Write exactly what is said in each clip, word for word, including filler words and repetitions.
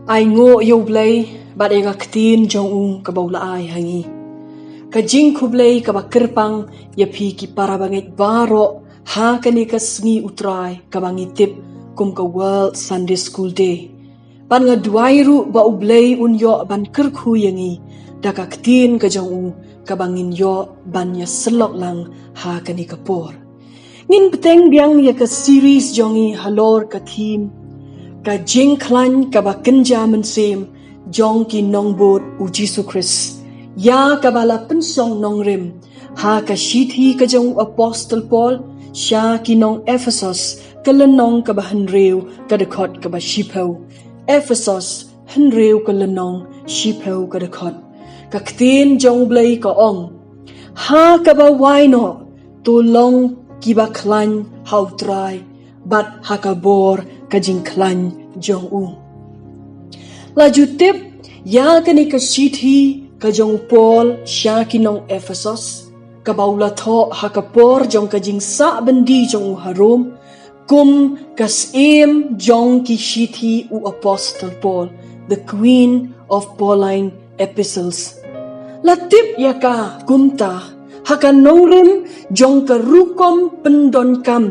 Ai nguh ïa U Blei bad ïa ka ktien jong u kaba u la ai ha ngi. Ka jingkhublei kaba kyrpang ïa phi ki para bangeit baroh ha kane ka sngi U Trai kaba ngi tip kum ka World Sunday School Day. Bad nga duwai ruh ba U Blei un ïoh ban kyrkhu ïa ngi da ka ktien ka jong u kaba ngin ïoh ban ïa syllok lang ha kane ka por. Ngin bteng biang ïa ka series jong ngi halor ka theme ka jingkhlaiñ kaba kynja mynsiem jong ki nongbud U Jisu Khrist, ïa kaba la pynshong nongrim ha ka shithi ka jong u Apostol Paul sha ki nong Ephesos, ka lynnong kaba hynriew, ka dkhot kaba shiphew. Ephesos hynriew, ka lynnong shiphew, ka dkhot. Ka ktien jong U Blei ka ong, ha kaba wai noh to long kiba khlaiñ ha U Trai bad ha ka bor ka jingkhlaiñ jong u. La ju tip ïa kane ka shithi ka jong u Paul sha ki nong Ephesos, kaba u la thoh ha ka por jong ka jingsah byndi jong u ha Rom, kum ka syiem jong ki shithi u Apostol Paul, the Queen of Pauline Epistles. La tip ïa ka kumta ha ka nongrim jong ka rukom pyndonkam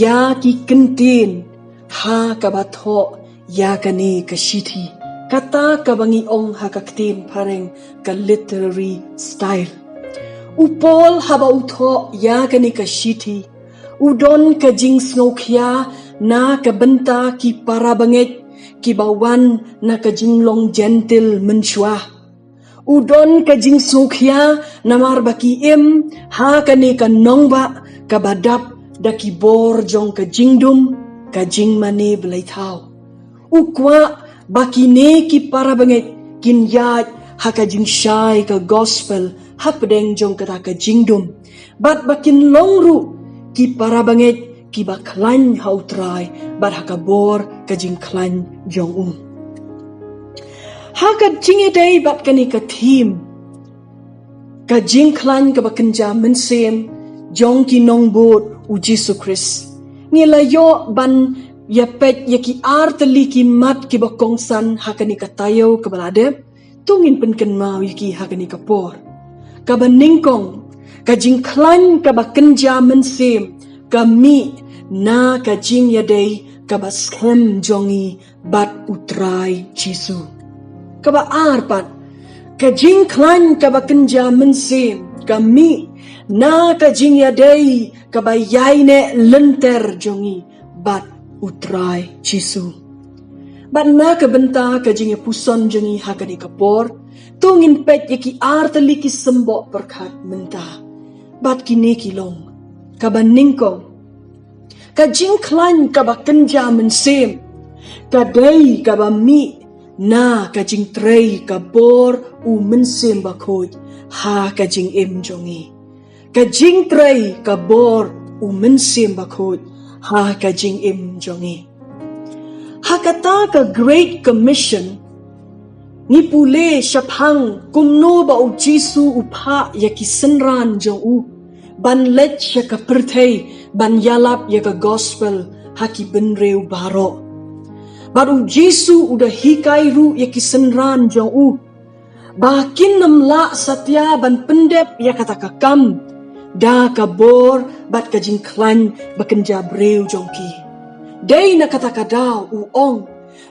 ïa ki kyntien ha kaba thoh ïa kane ka shithi, kata kaba ngi ong ha ka ktien phareng ka literary style. U Paul haba u thoh ïa kane ka shithi, u don ka jingsngewkhia na ka bynta ki para bangeit kiba wan na ka jinglong Jentil mynshuwa. U don ka jingsngewkhia namar ba ki im ha kane ka nongbah kaba dap da ki bor jong ka jingdum, ka jingmane blei thaw. U kwah ba kine ki para bangeit kin ïaid ha ka jingshai ka gospel hapdeng jong kata ka jingdum, bad ba kin long ruh ki para bangeit kiba khlaiñ ha U Trai bad ha ka bor ka jingkhlaiñ jong u. Ha ka jingïadei bad kane ka theme ka jingkhlaiñ kaba kynja mynsiem jong ki nongbud U Jisu Khrist, ngi la ïoh ban ïa peit ïa ki artylli ki mat kiba kongsan ha kane ka taïew kaba la dep. To ngin pynkynmaw ïa ki ha kane ka por. Kaba nyngkong, ka jingkhlaiñ kaba kynja mynsiem ka mih na ka jingïadei kaba skhem jong ngi bad U Trai Jisu. Kaba ar pat, ka jingkhlaiñ kaba kynja mynsiem ka mih na ka jingïadei kaba ïaineh lynter jong ngi bad U Trai Jisu. Bad na ka bynta ka jingïapuson jong ngi ha kane ka por, to ngin peit ïa ki artylli ki symboh pyrkhat mynta. Bad kine ki long, kaba nyngkong, ka jingkhlaiñ kaba kynja mynsiem ka dei kaba mih na ka jingtrei ka bor U Mynsiem Bakhuid ha ka jingim jong ngi. Ka jingtrei ka bor U Mynsiem Bakhuid ha ka jingim jong ngi. Ha kata ka Great Commission, ngi pule shaphang kumno ba U Jisu u phah ïa ki synran jong u ban leit sha ka pyrthei ban ïalap ïa ka gospel ha ki bynriew baroh. Bad U Jisu u da hikai ruh ïa ki synran jong u ba kin ym lah satia ban pyndep ïa kata ka kam da ka bor bad ka jingkhlaiñ ba kynja briew jong ki. Dei na kata ka daw u ong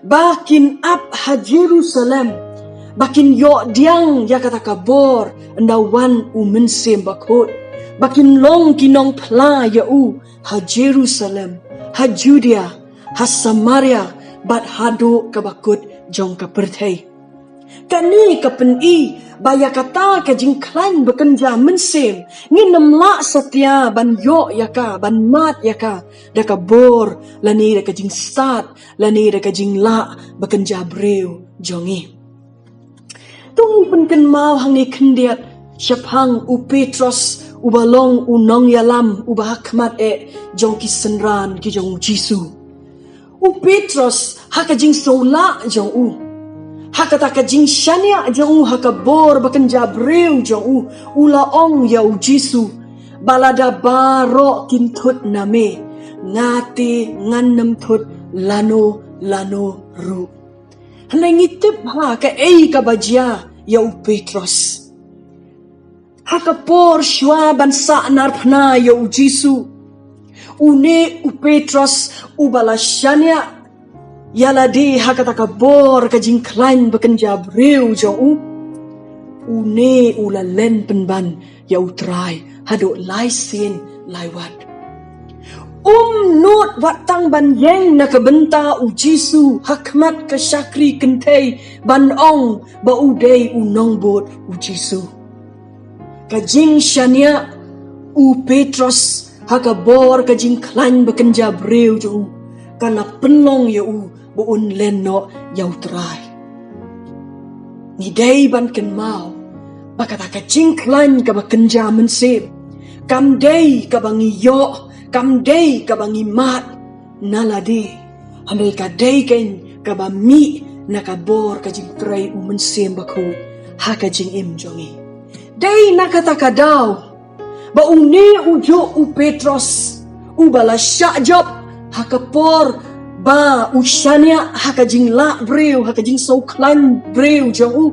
ba kin ap ha Jerusalem, ba kin ïoh diang ïa kata ka bor ynda wan U Mynsiem Bakhuid, ba kin long ki nongphla ïa u ha Jerusalem, ha Judea, ha Samaria, bad haduh kaba kut jong ka pyrthei. Kane ka pyni ba ïa kata ka jingkhlaiñ ba kynja mynsiem ngin ym lah satia ban ïoh ïa ka, ban mad ïa ka da ka bor lane da ka jingstad lane da ka jinglah ba kynja briew jong ngi. To ngin pynkynmaw hangne khyndiat shaphang u Petros uba long u nongïalam uba hakhmat eh jong ki synran ki jong U Jisu. U Petros ha ka jingsngewlah jong u, ha kata ka jingshaniah jong u ha ka bor ba kynja briew jong u, u la ong ïa U Jisu ba lada baroh kin thut na me, nga te ngan ym thut lano lano ruh. Hynrei ngi tip ha kaei kaba jia ïa u Petros. Ha ka por shuwa ban sahnarphna ïa u Jisu, une u Petros uba la shaniah ïa lade ha kata ka bor ka jingkhlaiñ ba kynja briew jong u, une u la len pynban ïa u Trai haduh lai sien lai wat. Um nud wat tang ban ïeng na ka bynta u Jisu ha khmat ka shakri kynthei ban ong ba u dei u nongbud u Jisu. Ka jingshaniah u Petros ha ka bor ka jingkhlaiñ ba kynja briew jong u ka la pynlong ïa u ba un len noh ïa u Trai. Ngi dei ban kynmaw ba kata ka jingkhlaiñ kaba kynja mynsiem kam dei kaba ngi ïoh, kam dei kaba ngi mad na lade, hynrei ka dei keiñ kaba mih na ka bor ka jingtrei u Mynsiem Bakhuid ha ka jingim jong ngi. Dei na kata ka daw ba une u juh u Petros uba la shah jop ha ka por ba u shaniah ha ka jinglah briew, ha ka jingsngewkhlaiñ briew jong u.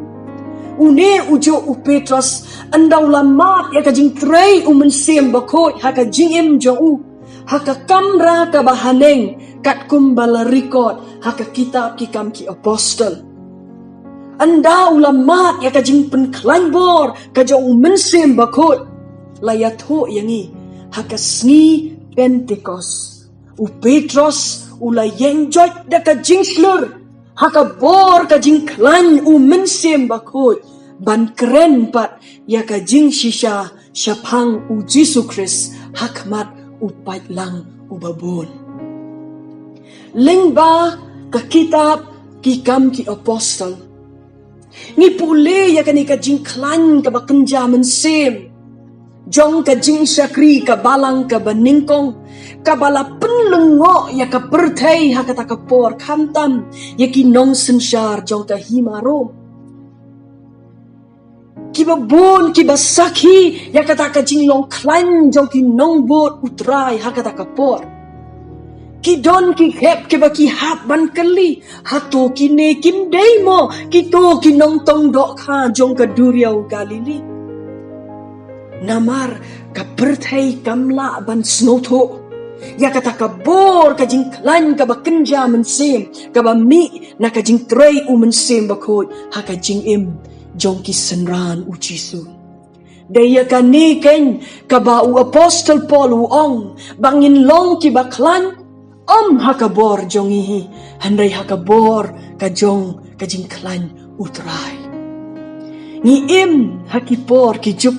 Une u juh u Petros ynda u la mad ïa ka jingtrei u Mynsiem Bakhuid ha ka jingim jong u, ha ka kamra kaba haneng, katkum ba la record ha ka kitab Ki Kam Ki Apostol. Ynda u la mad ïa ka jingpynkhlaiñ bor ka jong u Mynsiem Bakhuid, la ïathuh ïa ngi ha ka sngi Pentekost, u Petros u la ïeng joit da ka jingshlur ha ka bor ka jingkhlaiñ u Mynsiem Bakhuid ban kren pat ïa ka jingshisha shaphang u Jisu Khrist ha khmat u paidlang uba bun. Lyngba ka kitab Ki Kam Ki Apostol, ngi pule ïa kane ka jingkhlaiñ kaba kynja mynsiem jong ka jingshakri ka balang kaba nyngkong, kaba la pynlyngngoh ïa ka pyrthei ha kata ka por, khamtam ïa ki nongsynshar jong ka hima Rom. Kiba bun kiba sakhi ïa kata ka jinglong khlaiñ jong ki nongbud u Trai ha kata ka por. Ki don ki khep kiba ki hap ban kylli, hato kine kim dei mo kito ki nongtong dohkha jong ka duriaw Galili? Namar ka pyrthei kam lah ban sngewthuh ïa kata ka bor ka jingkhlaiñ kaba kynja mynsiem kaba mih na ka jingtrei u Mynsiem Bakhuid ha ka jingim jong ki synran u Jisu. Dei ïa kane keiñ kaba u Apostol Paul u ong ba ngin long kiba khlaiñ, ym ha ka bor jong ngi hi, hynrei ha ka bor ka jong ka jingkhlaiñ u Trai. Ngi im ha ki por ki juk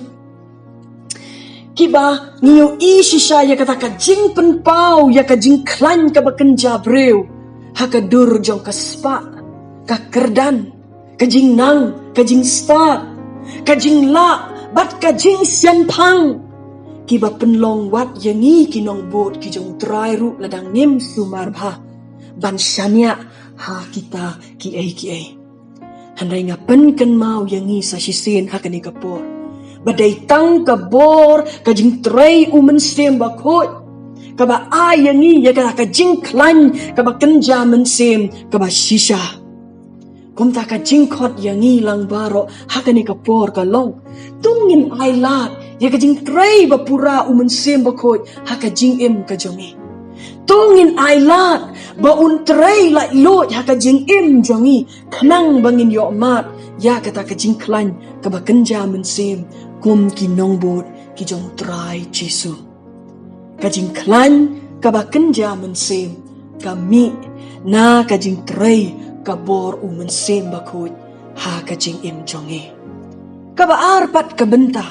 kiba ngi ïohi shisha ïa kata ka jingpynpaw ïa ka jingkhlaiñ kaba kynja briew ha ka dur jong ka spah, ka kyrdan, ka jingnang, ka jingstad, ka jinglah bad ka jingsianphang, kiba pynlong wat ïa ngi ki nongbud ki jong u Trai ruh lada ngim sumar bha ban shaniah ha kita kiei kiei. Hynrei nga pynkynmaw ïa ngi sa shisien ha kane ka por ba dei tang ka bor ka jingtrei u Mynsiem Bakhuid kaba ai ïa ngi ïa ka, ka jingkhlaiñ kaba kynja mynsiem kaba shisha. Kumta ka jingkhot ïa ngi lang baroh ha kane ka por ka long, to ngin ailad ïa ka jingtrei ba pura u Mynsiem Bakhuid ha ka jingim ka jong ngi. To ngin ailad ba un trei laitluid ha ka jingim jong ngi, khnang ba ngin ïoh mad ïa kata ka jingkhlaiñ kaba kynja mynsiem kum ki nongbud ki jong u Trai Jisu. Ka jingkhlaiñ kaba kynja mynsiem ka mih na ka jingtrei ka bor u Mynsiem Bakhuid ha ka jingim jong ngi. Kaba ar pat ka bynta,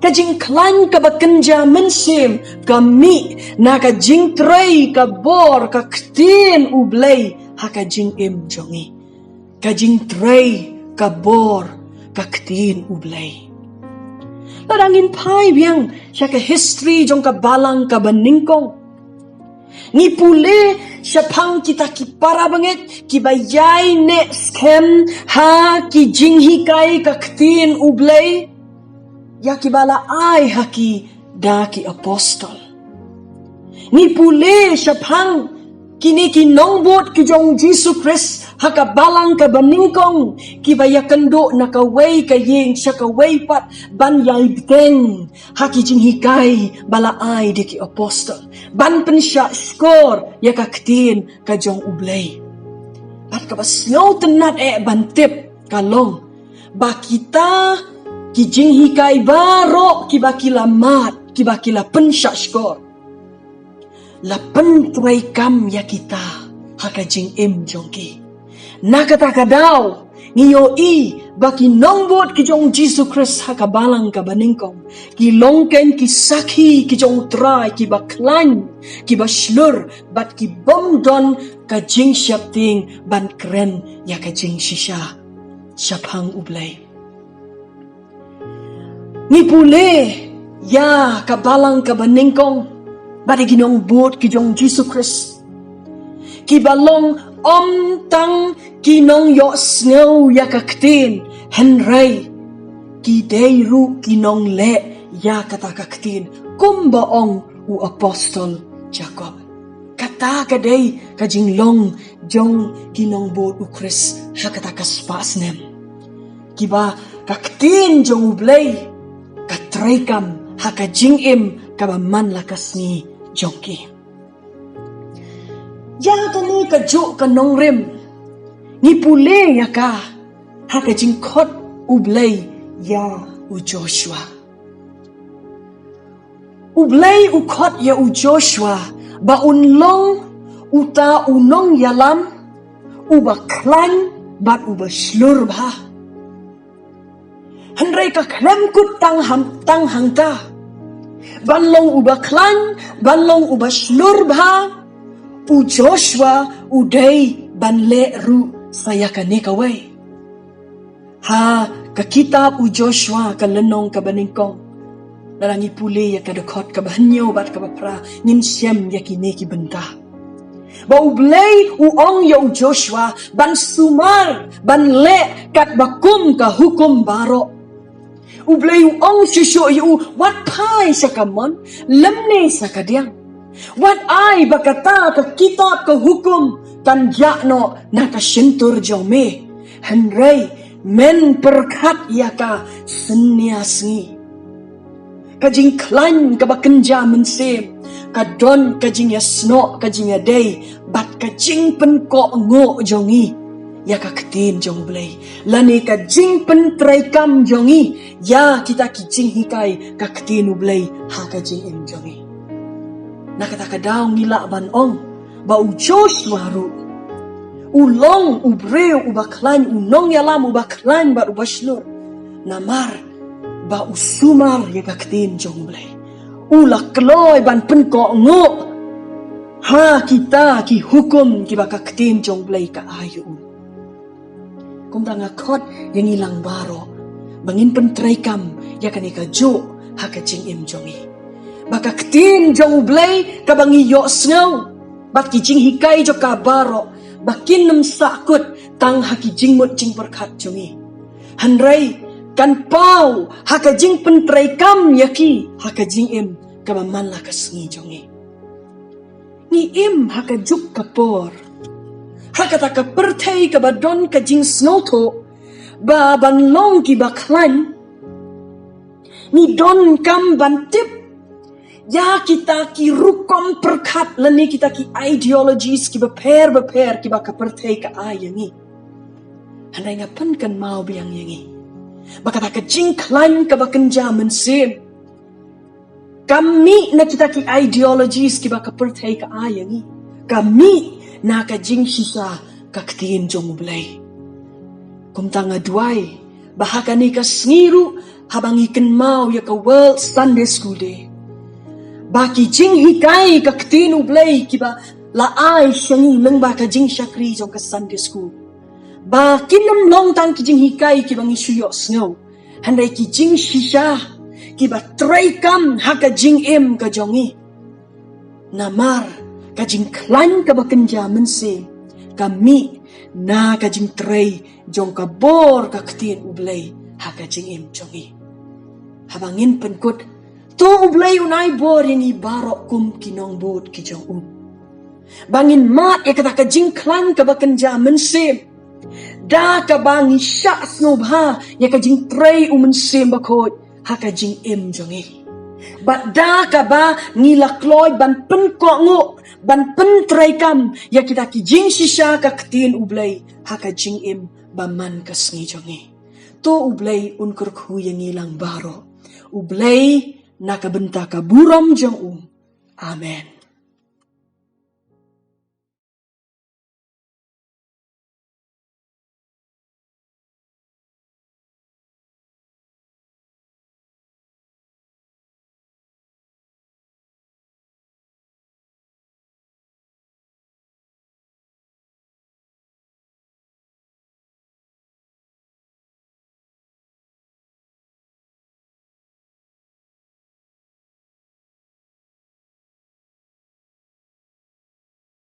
ka jingkhlaiñ kaba kynja mynsiem ka mih na ka jingtrei ka bor ka ktien U Blei ha ka jingim jong ngi. Ka jingtrei ka bor ka ktien U Blei. Lada ngin phai biang sha ka history jong ka balang kaba nyngkong, ngi pule shaphang kita ki para bangeit kiba ïaineh skhem ha ki jinghikai ka ktien U Blei ïa kiba la ai ha ki da ki apostol. Ngi pule shaphang kine ki nongbud ki jong Jisu Khrist ha ka balang kaba nyngkong, kiba ïakynduh na kawei ka ïing sha kawei pat ban ïai bteng ha ki jinghikai ba la ai da ki apostol, ban pynshah shkor ïa ka ktien ka jong U Blei. Bad kaba sngewtynnat eh ban tip ka long ba kita ki jinghikai baroh kiba ki la mad, kiba ki la pynshah shkor, la pyntreikam ïa kita ha ka jingim jong ki. Na kata ka daw, ngi ïohi ba ki nongbud ki jong U Jisu Khrist ha ka balang kaba nyngkong ki long kein ki sakhi ki jong U Trai kiba khlaiñ, kiba shlur, bad ki bym don ka jingsheptieng ban kren ïa ka jingshisha shaphang U Blei. Ngi pule ïa ka balang kaba nyngkong, bad ïa ki nongbud ki jong U Jisu Khrist, kiba long ym tang ki nongïohsngew ïa ka ktien, hynrei ki dei ruh ki nongleh ïa kata ka ktien, kumba ong u apostol Jakob. Kata ka dei ka jinglong jong ki nongbud U Khrist ha kata ka spah snem, kiba ka ktien jong U Blei ka treikam ha ka jingim kaba man la ka sngi jong ki. Ïa kane kajuh ka nongrim ngi pule ïa ka ha ka jingkhot U Blei ïa u Joshua. U Blei u khot ïa u Joshua ba un long uta u nongïalam uba khlaiñ bad uba shlur bha. Hynrei ka khlem kut tang ham, tang hangta, ban long uba khlaiñ, ban long uba shlur bha, u Joshua u dei ban leh ruh sa ïa kane kawei. Ha ka kitab u Joshua ka lynnong kaba nyngkong, lada ngi pule ïa ka dkhot kaba hynñiew bad kaba phra, ngin shem ïa kine ki bynta. Ba U Blei u ong ïa u Joshua ban sumar, ban leh katba kum ka hukum baroh. U Blei u ong shuh shuh ïa u, wat phai sha ka mon lymne sha ka diang. Wat ai ba kata ka kitab ka hukum kan jah noh na ka shyntur jong me. Hynrei men pyrkhat ïa ka synñia sngi. Ka jingkhlaiñ kaba kynja mynsiem ka don ka jingïasnoh, ka jingïadei bad ka jingpynkohnguh jong ngi ïa ka ktien jong U Blei, lane ka jingpyntreikam jong ngi ïa kita ki jinghikai ka ktien U Blei ha ka jingim jong ngi. Na kata ka daw ngi lah ban ong ba u Joshua ruh u long u briew uba khlaiñ, u nongïalam uba khlaiñ bad uba shlur, namar ba u sumar ïa ka ktien jong U Blei. U la kloi ban pynkohnguh ha kita ki hukum kiba ka ktien jong U Blei ka ai ïa u. Kumta nga khot ïa ngi lang baroh ba ngin pyntreikam ïa kane kajuh ha ka jingim jong ngi, ba ka ktien jong U Blei kaba ngi ïohsngew bad ki jinghikai jong ka baroh ba kin ym sahkut tang ha ki jingmut jingpyrkhat jong ngi, hynrei kan paw ha ka jingpyntreikam ïa ki ha ka jingim kaba man la ka sngi jong ngi. Ngi im ha ka juk ka por, ha kata ka pyrthei kaba don ka jingsngewthuh ba ban long kiba khlaiñ, ngi donkam ban tip ïa kita ki rukom pyrkhat lane kita ki ideologies kiba pher bapher kiba ka pyrthei ka ai ïa ngi. Hynrei nga pynkynmaw biang ïa ngi ba kata ka jingkhlaiñ kaba kynja mynsiem kam mih na kita ki ideologies kiba ka pyrthei ka ai ïa ngi. Kam mih na ka jingshisha ka ktien jong U Blei. Kumta nga duwai ba ha kane ka sngi ruh haba ngi kynmaw ïa ka World Sunday School Day, ba ki jinghikai ka ktien U Blei kiba la ai sha ngi lyngba ka jingshakri jong ka Sunday School, ba kin ym long tang ki jinghikai kiba ngi shu ïohsngew, hynrei ki jingshisha kiba treikam ha ka jingim ka jong ngi. Namar ka jingkhlaiñ kaba kynja mynsiem ka mih na ka jingtrei jong ka bor ka ktien U Blei ha ka jingim jong ngi. Haba ngin pynkut, to U Blei un ai bor ïa ngi baroh kum ki nongbud ki jong u. Ba ngin mad ïa kata ka jingkhlaiñ kaba kynja mynsiem. Da kaba ngi shah sngewbha ïa ka jingtrei u Mynsiem Bakhuid ha ka jingim jong ngi. Bad da kaba ngi la kloi ban pynkohnguh, ban pyntreikam ïa kita ki jingshisha ka ktien U Blei ha ka jingim ba man ka sngi jong ngi. To U Blei un kyrkhu ïa ngi lang baroh. U Blei na ka bynta ka burom jong u. Amen.